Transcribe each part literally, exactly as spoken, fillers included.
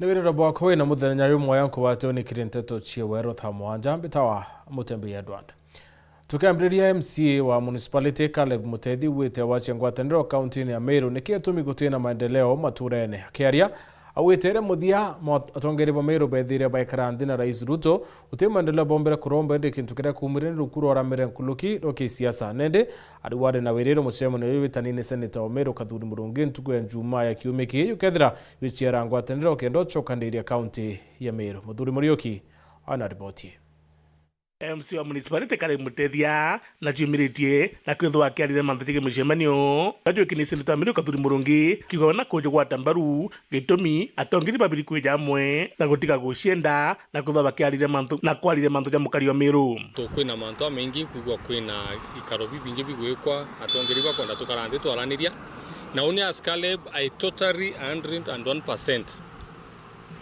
Wiriro bwakwa wina muthenya jumwega, nkugwate unikire nteto cia weru thaa mugwanja, mbitawa Mutembei Edward. Tukiambiriria, M C A wa municipality Caleb Mutethi ugwite wacia ngwataniro kaunti-ini ya Meru niki gitumi gutina maendeleo maturene. Akiaria, augite iri muthia mwa-, atongeria ba Meru bethire baikara nthi na Rais Ruto, guti maendeleo bombere kuromba, indi kintu kiria kuumire ni ruku rwa ramire nkuruki rwa kisiasa. Nindi ari wari na wiriro mucemanio uyu witanine Senator wa Meru Kathuri Murungi ntuku ya Njumaa ya kiumia kii, ukethira wiciara ngwataniro kenda ucokaniria kaunti ya Meru. Muthuri Muriuki ana riboti ii. M C A wa municipality Caleb Mutethi na ciumiritie na kwithwa akiarire mantu jegii mucemanio. Ajwiki ni Senator wa Meru Kathuri Murungi kiuga na kujugwata mbaru gitumi atongeria babiri kwija amwe na gutiga gucienda na kwithwa bakiarire mantu, na kwarire mantu ja mukari wa Meru. Tu-, kwina mantu jamaingi, nkwigua kwina ikaro bibingi bigwikwa, atongeria bakwenda tukara nthi twaraniria. Na uni as Caleb, I totally hundred and one percent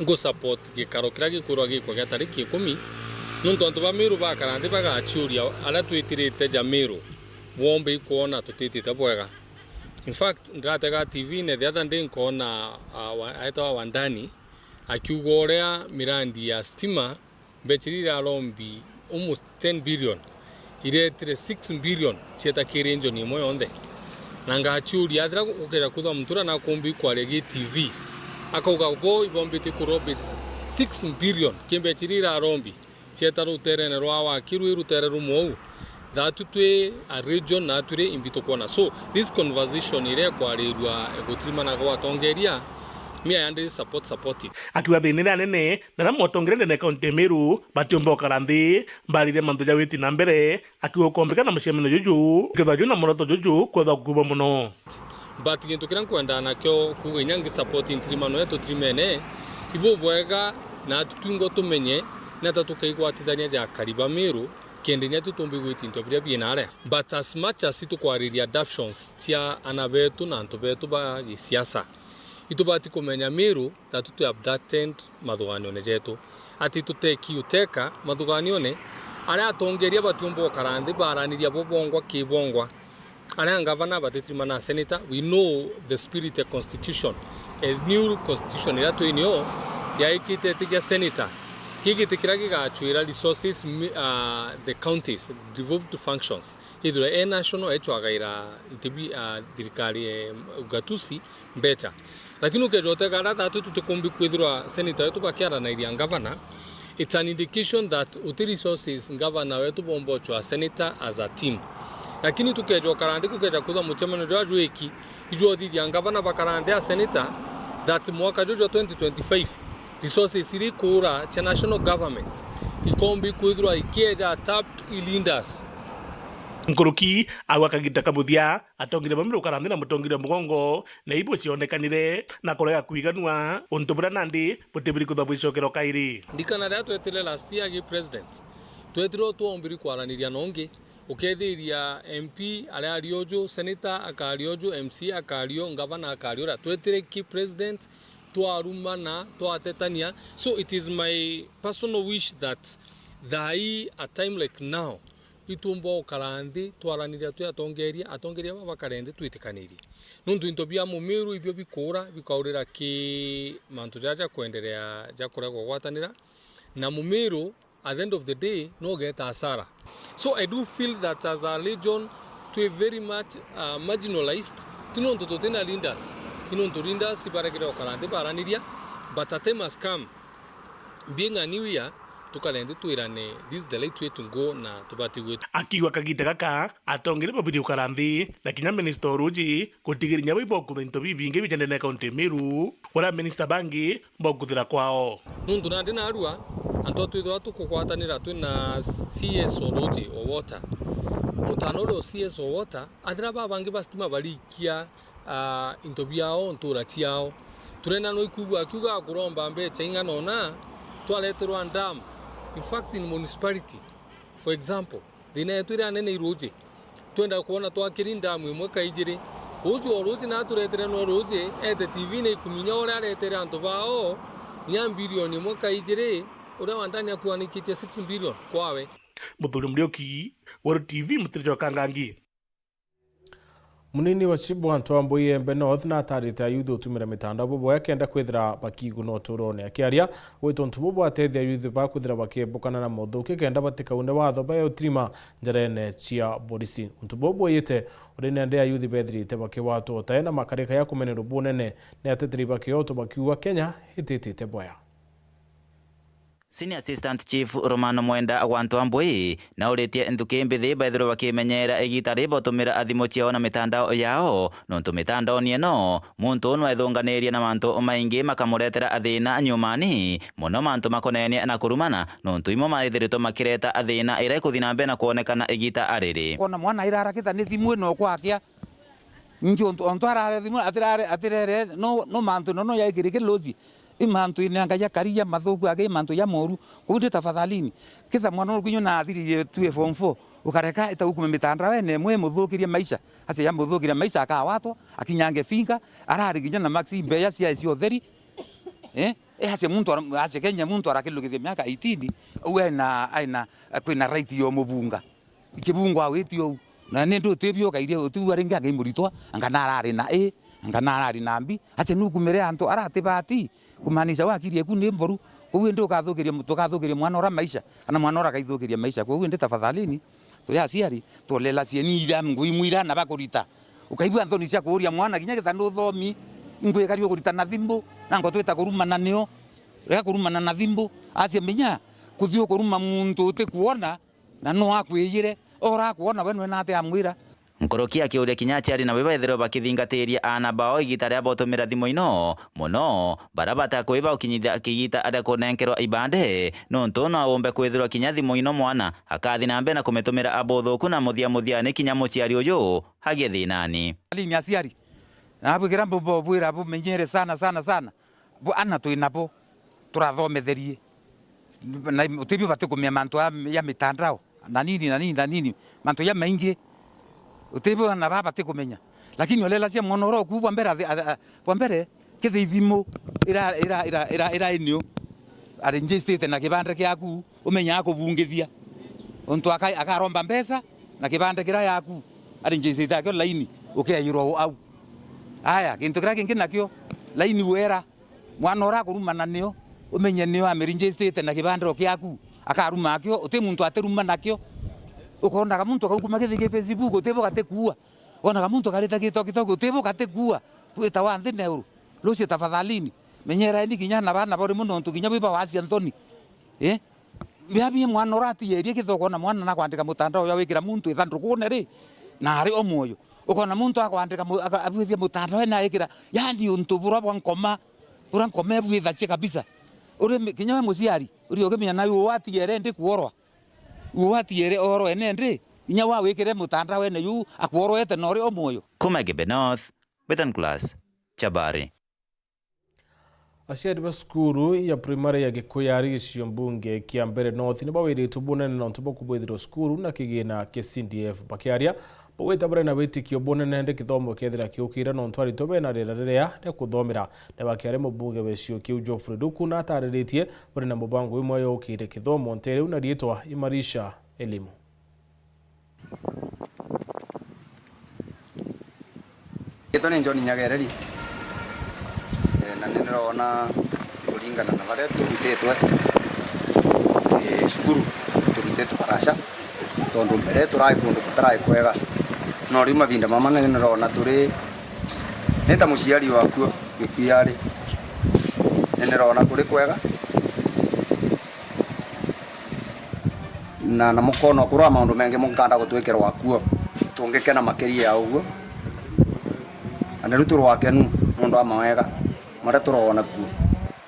ngu support gikaro kiria gikwirwa gikwa gia tariki ikumi, nontu antu ba Meru bakara nthi bagaciuria aria twitirite ja Meru, bwombe ikwona tutitite bwega. In fact, ndiratega T V-ini the other day nkona, ah, wa-, aetawa Wandani akiuga uria mirandi ya stima mbecha iria irarombi almost ten billion, iretire six billion cieta ki region imwe yonthe. Na ngaciuria, athira gukeja kwithwa muntu uria nakumbi kwaria gi T V, akauga bo ibombitie kurombi six billion ki mbecha iria irarombi cieta ruterene rwa waki rwi rutere rumwe uu, thatu twi a region na turi imbi tukwona. So, this conversation iria ikwarirua gutirimana gwa atongeria, me I hundred support, support it. Akiuga thina iria nene na aria motongeria ndene ya kaunti ya Meru batiumba gukara nthi mbarire mantu ja witi na mbere, akiuga ukombika na mucemanio juju, ukethwa jwina muoroto juju kwethwa gukiuba mono. But gintu kiria nkwendaa nakio kuuga inya ngi support ntirimano yetu tirimene, ibubwega na atutwingwa tumenye ni ata tukaigwatithania ja akari ba Meru, kenda inya tutumbi gwiti into biria biina aria. But as much as itukwariria adaptions cia ana betu na antu betu ba gisiasa, itubati kumenya Meru that twi abducted mathuganione jetu. Ati tuteki uteka mathuganione aria atongeria batiumba gukara nthi baraniria bo bongwa ki bongwa. Aria ngavana batitirimana na senator, we know the spirit ya constitution. A new constitution iria twinio yaikite itigia senator. Ki giti kiria gigacwira resources mi-, ah, the counties, devolved functions. Ithirwe e national ecwagaira itibi, ah, thirikari, eh, ugatusi mbecha. Lakini ukeja utega aria thatu tutikumbi kwithirwa senator wetu bakiaranairia ngavana, it's an indication that uti resources ngavana wetu bomba uchwa senator as a team. Lakini tukeja ukara nthi kukeja kwithwa mucemanio jwa jwiki, ijwa uthithia ngavana bakara nthi a senator that mwaka juju jwa twenty twenty-five, resources iria ikuura cia national government ikombi kwithirwa ikieja tapped i leaders. Nkuruki au akagita kabuthia, atongeria bamwe gukara nthi na mutongeria mugongo, na ibu cionekanire na kurega kwiganua, untu buria nandi butibiri kwithwa bwicokero kairi. Ndikana riria twetire last year gi president, twetire twombiri kwaraniria nongi, ukethiria M P aria ari uju, senator akari uju, M C A akari u, ngavana akari uria. Twetire ki president, twarumana, twatetania. So it is my personal wish that thaa ii, a time like now, itumba gukara nthi twaraniria twi atongeria, atongeria baba bakare nthi twitikanirie. Nontu into bia Mumiru ibio bikuura bikaurira ki mantu jaja ja kwenderea ja kurega kugwatanira, na Mumiru at the end of the day no ugeeta hasara. So I do feel that as a region twi very much, uh, marginalized, ti nontu tutina leaders, ni nontu leaders ibaregire gukara nthi baraniria, but a time has come, being a new year, tukare nthi twirane, this is the right way to go, na tubati gwita. Akiuga kagita gaka, atongeria babiri gukara nthi, na kinya minister o ruuji, gutigiria inya bau ibokutha into bibingi bijanene kaunti ya Meru, uria minister bangi bokuthira kwao. Nuntu nandi narua, antu twithirwa tukugwatanira twina C S o ruuji o water. Mutano uria o C S o water, athira babangi ba stima barikia ah, into biao, ntura ciao. Turenda no ikwigua akiuga akuromba mbecha ing'ana ona, twareterwa dam. In fact, in municipality, for example, thina yetu iria nene i ruuji. Twenda kwona twakiri dam imwe ka ijiri. Ruuji o ruuji na aturetere no ruuji, ete T V-ini ikuminya uria aretere antu bao, nya bilioni imwe ka ijiri, uria Wandani akuanikitie six billion kwawe. Muthuri Muriuki, Weru T V, Mutiri jwa Kangangi. Munini wa Chibu Anto Ambui Embe North natarite ayuthi utumira mitandao buboya kenda kwithira bakiguna uturone. Akiaria, gwita untu bubu atethia ayuthi ba kwithira bakiembukana na muthuki kenda batikaune watho bae utirima njarene cia borisi. Untu bubu bwiyite uri nende ayuthi bethirite bakigwatwa utae na makarika ya kumenerwa bunene ni ateteri ba kioto bakiuga Kenya ititite boya. Senior Assistant Chief Romano Mwenda gwa Ntwambui nauritie nthuki mbithi bethirwe bakimenyeera igita ribotumira athimu ciao na mitandao yao, nontu mitandaoni ino muntu uu nwethunganirie na mantu maingi makamuretera athina nyumani, muno mantu makonenie na kurumana, nontu imo maithiritwe makireta athina iria ikuthi na mbere na kwonekana igita ariri. Kona mwana irara kitha ni thimu ino kwakia. Ningi untu, untu arare thimu, atirare, atirere, no, no mantu, no, no yaikirike lozi. I mantu ine anga ya kari ya mathuku, age i mantu ya moru. Kou ndi tafadhalini. Kitha mwana uru kinya na athiririe tu form four, ukareka ita ukume mitandao ene imwe imuthukirie maisha. Acia yamuthukiria maisha akawatwa, akinyange finga, arari kinya na max mbeya cia cio theri. Eh? Eh, acia muntu ara-, acia Kenya muntu arakilukithia miaka eighteen, au ena, ena, kwina right yo mubunga. Ikibungwa witi ou. Na ni ndu utibio ukairie utigua ringi angai muritwa, anga narari na i, anga narari na mbi. Acia nukumire antu aratibati, kumaanisha wakiri eku ni mboru. Kou indi ukathukiria, tukathukiria mwana ura maisha, kana mwana ura akaithukiria maisha. Kou indi tafadhalini, turi aciari, tulelacieni ira ngui mwira na bakurita. Ukaigua nthoni cia kuuria mwana, kinya githa nuthomi, ingwikari ukurita na thimbu, na ngo twita kurumana nio. Rega kurumana na thimbu, acia menya, kuthi ukuruma muntu utikuona, na no akwiyire, ora akwona we nwena ati amwira. Nkuruki akiuria kinya aciari nawe bethirwe bakithingatiria aana bao igita ria botumira thimu ino, muno bara batakwiba ukinyithia kigita aria kunenkerwa ibande, nontu no aumbe kwithirwa kinya thimu ino mwana akathi na mbere na kumitumira abuthuku na muthia muthiani kinya muciari uyu agie thinani. Alini aciari, nabwikira mbubwira bumenyere sana, sana, sana. Bu-, ana twi nabo, turathometherie. Na utibio batikumia mantu ya, ya mitandao. Na nini, na nini, na nini. Mantu ya maingi. Utibio na baba batikumenya. Lakini olelacia mwana ura uku bwa mbere, athi-, athi-, a-, bwa mbere, kithi ithimu ira, ira, ira, ira, ira inio. Ari njistite na kibande kiaku, umenyaa kubungithia. Untu aka-, akaromba mbeca na kibande kira yaku. Ari njistite akio laini, ukiairwa au. Aya, gintu kiria kingi nakio, laini wera. Mwana ura akurumana nio, umenye nio amirinjistite na kibandiro kiaku, akaruma akio, uti muntu atiruma nakio. Ukonaga muntu akaukuma kithi ki Facebook, utibo gatikuua. Wonaga muntu akarita gitokitoki, utibo gatikuua. Twitawa nthi neuru. Lucio tafadhalini, menyeraeni kinya na bana bari muno ntu kinya bwi bawacia nthoni. Eh? Biabi mwana uratigerie kithoko na mwana nakwandika mutandao ya wikira muntu ithandukune ri, na ari o mwoyo. Ukona muntu akwandika mu-, aka-, abwithia mutandao na aikira, yani untu bura bwa nkoma, bura nkoma ebwithacie kabisa. Uri mi-, kinya we muciari, uri ukimenya na yu watigere ndi kuorwa. Yu watigere orwe ene ndi, inya wa wikire mutandao ene yu akuorwete na uri o mwoyo. Kuma Gembe North, Betan Class, Chabari. Aciari ba cukuru ya primary ya Gikuyari gicicio mbunge kia Mbeere North ni bawiritwe bunene nontu bwa kubwithirwa cukuru na kigina kia C D F. Bakiaria, baugite bari na witikio bunene ndi kithomo kethira kiukire nontu aritwa bena riera riria ria kuthomera. Na bakiaria mubunge wa gicicio kiu Geoffrey Ruku natariritie bari na mubango imwe yukire kithomo ntere iu na riitwa Imarisha Elimu. Riitwa ni John Nyagereri. Eh, na ni ndirona kuringana na baria turutitwe, eh, cukuru, turutitwe baraca, tondu mbere turai kundu kutarai kwega. No riu mavinda mama ni ndirona turi, ni ta muciari wakuo Gikuyari, ni ndirona kuri kwega. Na, na mukoona ukuru wa maundu mengi mukanda gutwikirwa kuo, tungikena makiria ya uguo. Na riu turi akenu nundu wa mawega maria turoona kuo.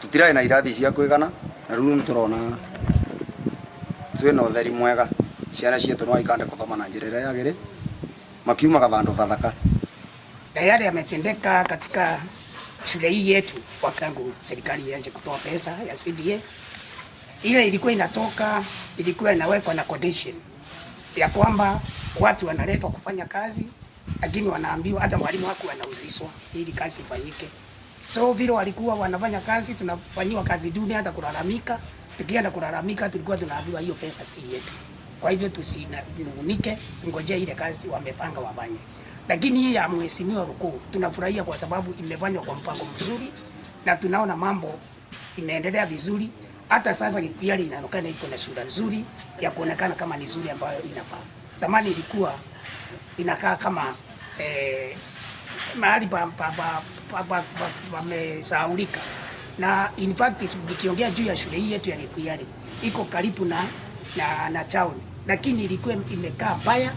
Tutirai na irathi cia kwigana, na riu ni turona twina utheri mwega. Ciana cietu no ikande kuthoma na njira iria yagiri, makiumaga vandu vathaka. Na yale yametendeka katika shule hii yetu, tangu serikali ianze kutoa pesa ya C D A, ile ilikuwa inatoka, ilikuwa inawekwa na condition ya kwamba watu wanaletwa kufanya kazi, lakini wanaambiwa, hata mwalimu hakuwa anauziswa ili kazi ifanyike. So vile walikuwa wanafanya kazi, tunafanyiwa kazi duni, hata kulalamika. Tukienda kulalamika, tulikuwa tunaambiwa hiyo pesa si yetu. Kwa hivyo tusinungunike, tungojea ile kazi wamepanga wafanye. Lakini hii ya Mheshimiwa Rukuu tunafurahia kwa sababu imefanywa kwa mpango mzuri na tunaona mambo imeendelea vizuri. Hata sasa Gikuyari inaonekana iko na sura nzuri ya kuonekana kama ni nzuri ambayo inafaa. Zamani ilikuwa inakaa kama, eh, mahali pa, pa, pa, pamesahaulika. Na in fact, nikiongea juu ya shule hii yetu ya Gikuyari, iko karibu na, na, na town, lakini ilikuwa imekaa mbaya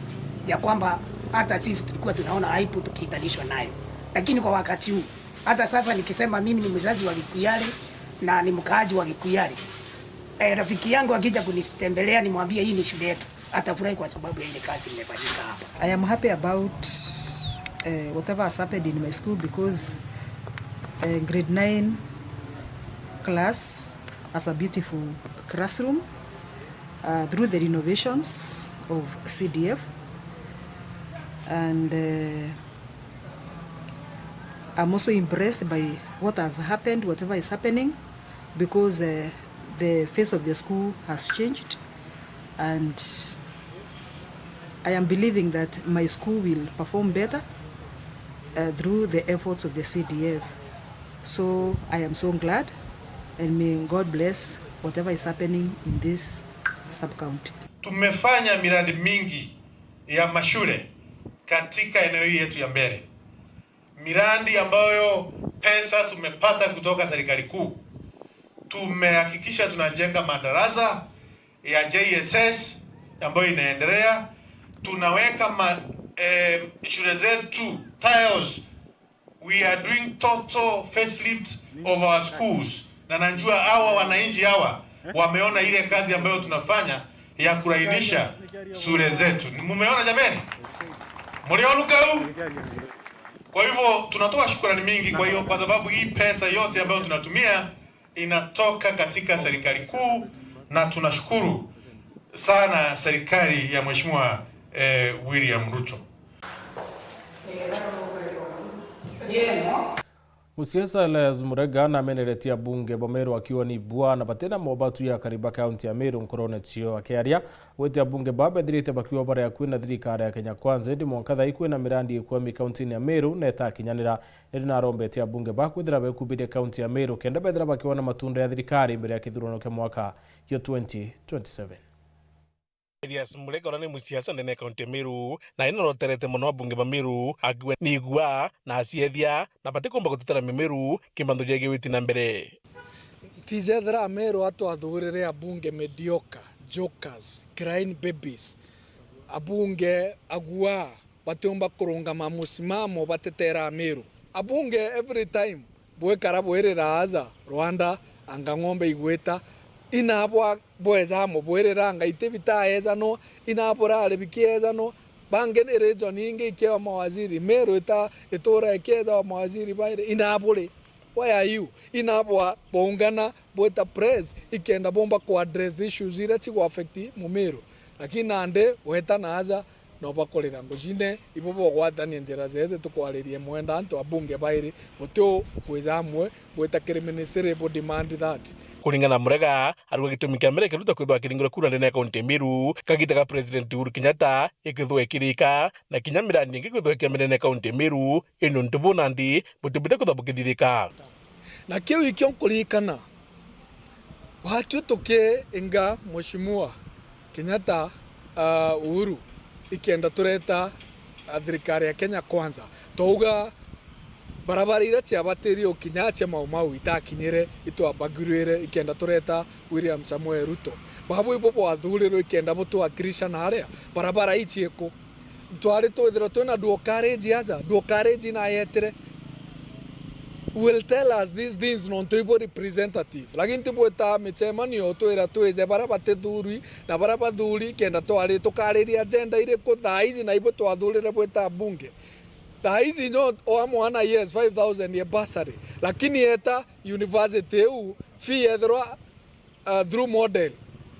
ya kwamba hata sisi tulikuwa tunaona aibu tukiitanishwa nayo. Lakini kwa wakati huu, hata sasa nikisema mimi ni mzazi wa Gikuyari na ni mkaaji wa Gikuyari, eh, rafiki yangu akija kunitembelea nimwambie hii ni shule yetu, atafurahi kwa sababu ya ile kazi imefanyika hapa. I am happy about, eh, whatever has happened in my school because, eh, grade nine class has a beautiful classroom, uh, through the renovations of C D F. And, uh, I'm also impressed by what has happened, whatever is happening, because, uh, the face of the school has changed, and I am believing that my school will perform better, uh, through the efforts of the C D F. So I am so glad, and may God bless whatever is happening in this sub-county. Tumefanya miradi mingi ya mashule katika eneo hii yetu ya Mbeere, miradi ambayo pesa tumepata kutoka serikali kuu. Tumehakikisha tunajenga madarasa ya J S S ambayo inaendelea. Tunaweka ma, eh, shule zetu tiles. We are doing total facelift of our schools. Na najua hawa wananchi hawa wameona ile kazi ambayo tunafanya ya kulainisha shule zetu. Mumeona jameni? Mliona huu? Kwa hivyo tunatoa shukrani mingi kwa hiyo, kwa sababu hii pesa yote ambayo tunatumia inatoka katika serikali kuu, na tunashukuru sana serikali ya Mheshimiwa, eh, William Ruto. Musiasa Elias Murega nameneretie abunge ba Meru akiuga ni bwa na batina mobatu ya kariba kaunti ya Meru nkorone cio. Akiaria, gwete abunge ba bethirite bakiuga bari akui na thirikari ya Kenya Kwanza, indi mwanka thai kwina mirandi ikwami kauntini ya Meru na itakinyanira. Indi narombetie abunge ba kwithira bekubiria kaunti ya Meru kenda bethira bakiona matunda ya thirikari mbere ya kithurano kia mwaka kio twenty twenty-seven. Elias Murega uria ni musiasa ndene ya kaunti ya Meru, na ni noroterete mono abunge ba Meru, akiuga ni igua na aciethia, na batikumba gutetera Meru kimantho gia giwiti na mbere. Tijethira Ameru atwathurire abunge mediocre, jokers, crying babies, abunge agua batiumba kurungama musimamo batetera Ameru. Abunge every time bwikara bwirira aja Rwanda, anga ng'ombe igwita, inabwa bweza mubwirira anga itibi ta ejanwa, inabura aribi kiejano, bangi ni region ingi ikiwa mawaziri, Meru ita itura ikiejwa mawaziri bairi, inaburi. Why are you? Inabwa bwaungana bwita press ikenda bomba ku address the issues iria cigu affect Mumiru. Lakini nandi weta na aja no bakorera ngujine, ibo bogwatania njira jeje tukwaririe mwenda antu abunge bairi butiu kwija amwe bwita kiri ministry bu demand that. Kuringana na Murega, arauga gitumi kia mbere kiruta kwithwa akiringirwa kura ndene ya kaunti ya Meru, kagita ga President Uhuru Kenyatta ikithwa ikirika, na kinya mirandi ingi kwithwa ikiambira ndene ya kaunti ya Meru, indi untu bu nandi butibwite kwithwa bukithithika. Na kiu ikio nkuririkana, batwi tukiinga Mheshimiwa Kenyatta, ah, Uhuru, ikenda tureta, ah, thirikari ya Kenya Kwanza, twauga barabara iria ciabatiri ukinya cia Mau Mau itakinyire, itwabagirwire, ikenda tureta William Samoei Ruto. Babu ibo bwathurirwe ikenda butwakirisha na aria barabara ii ciiku. Twari twithirwa twina dual carriage aja, dual carriage inayetire. Will tell us these things nontu ibo representative. Lakini tibwita micemanio twira twije baria batithurwi na baria bathuri kenda twari tukariria agenda iriku thaa iji na ibo twathurire bwita bunge. Thaa iji nyo oa mwana yes five thousand ya bursary. Lakini eta university iu fee yethirwa uh, through model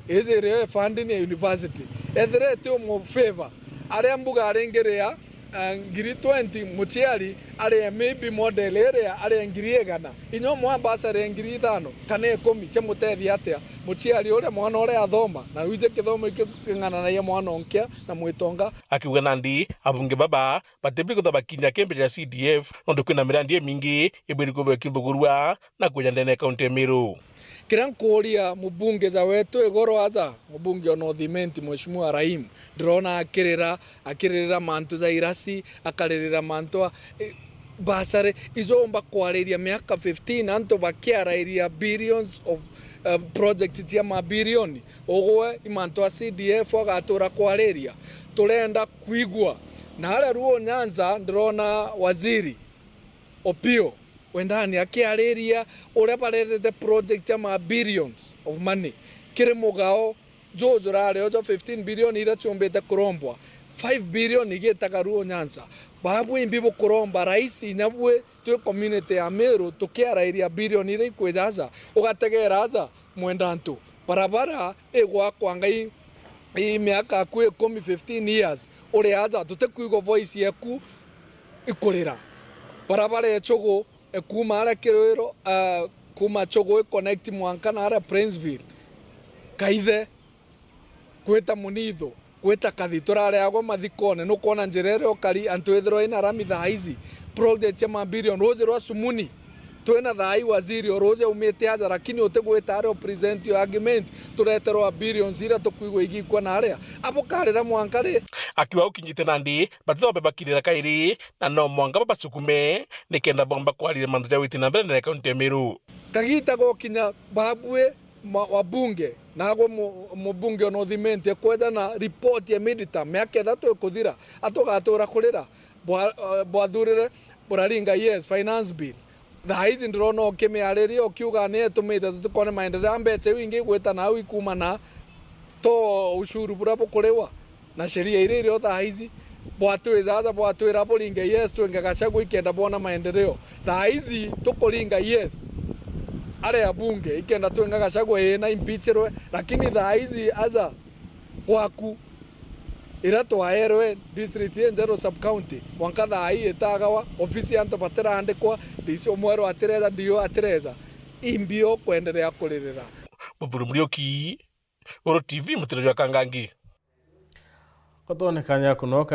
iji irio funding ya university ethira iti umu favor aria mbuga aringiria Ah, ngiri twenty, muciari arie maybe model iria arie ngiri igana. Inya umwe bursary ya ngiri ithano kana ikumi cia mutethia atia muciari uria mwana uria athoma, na wije kithomo iki king'ananagia mwana onkia na mwitonga. Akiuga nandi abunge baba batibiri kwithirwa bakinya kiambi gia C D F, nontu kwina mirandi imingi ibiri kwithirwa ikithugurua na kwija ndene ya kaunti ya Meru. Kiria nkuuria mubunge ja wetu igoro aja, mubunge o North Imenti, Mheshimiwa Rahim, ndirona akirira, akiririra mantu ja irasi, akaririra mantu a, eh, bursary, ijo umba kwariria miaka fifteen, antu bakiarairia billions of, eh, projects cia mabilioni, ugwe i mantu a C D F agatura kwariria. Turenda kwigua. Na aria Luo Nyanza ndirona waziri Opio Wendani akiariria uria baretete project cia ma billions of money kiri mugao juju rari ojo fifteen billion iria ciumbite kurombwa, five billion igitaga Luo Nyanza. Babu imbi bukuromba rais inya bwi twi community ya Meru tukiarairia billion iria ikwija aja, ugategera aja mwenda antu. Barabara igwakwa ngai i miaka aku ikumi, fifteen years, uri aja, tutikwigua voice yeku ikurira. Barabara ya Chogo, e, kuuma aria Kirwiro, ah, kuuma Chogo i connect mwanka na aria Princeville, Kaithe, gwita Munithu, gwita Kathi, turareagwa mathikone, nukwona njira iria ukari, antu ithirwa ina rami thaa ici, project cia mabilioni, ruuji rwa Sumuni, twina thaa ii waziri o ruuji aumite aja, lakini utigwita ari o present your argument, tureterwa billions iria tukwigua igikwa na aria, abo karira mwanka ri? Akiuga gukinyite nandi, batithombe bakirira kairi, na no mwanka babacukume, nikenda bomba kwariria mantu ja witi na mbere ndene ya kaunti ya Meru. Kagita gokinya babui ma-, wabunge, nagwe mu-, mubunge o North Imenti, ekweja na report ya midterm, miaka ithatu ikuthira, atugatura kurira, bwa-, eh, bwathurire buraringa yes, finance bill. Thaa ici ndirona ukimiariria ukiuga ni etumite tutikone maendeleo, a mbeca iu ingi igwita nau ikuuma na to ushuru buria bukuriwa na sheria iria irio thaa ici. Bwatwija aja bwatwira buringe yes, twinge Gachagua ikenda bwona maendeleo. Thaa ici tukuringa yes, aria abunge ikenda twinga Gachagua ii na impeachirwe, lakini thaa ici aja gwaku iria twaerwe district ii njeru sub county, mwanka thaa ii itagawa, ofisi ya antu batiraandikwa, D C omweru atireja, D O atireja, imbio kwenderea kuririra. Muthuri Muriuki, Uru T V, mutiro jwa Kangangi. Gutwonekania kunoka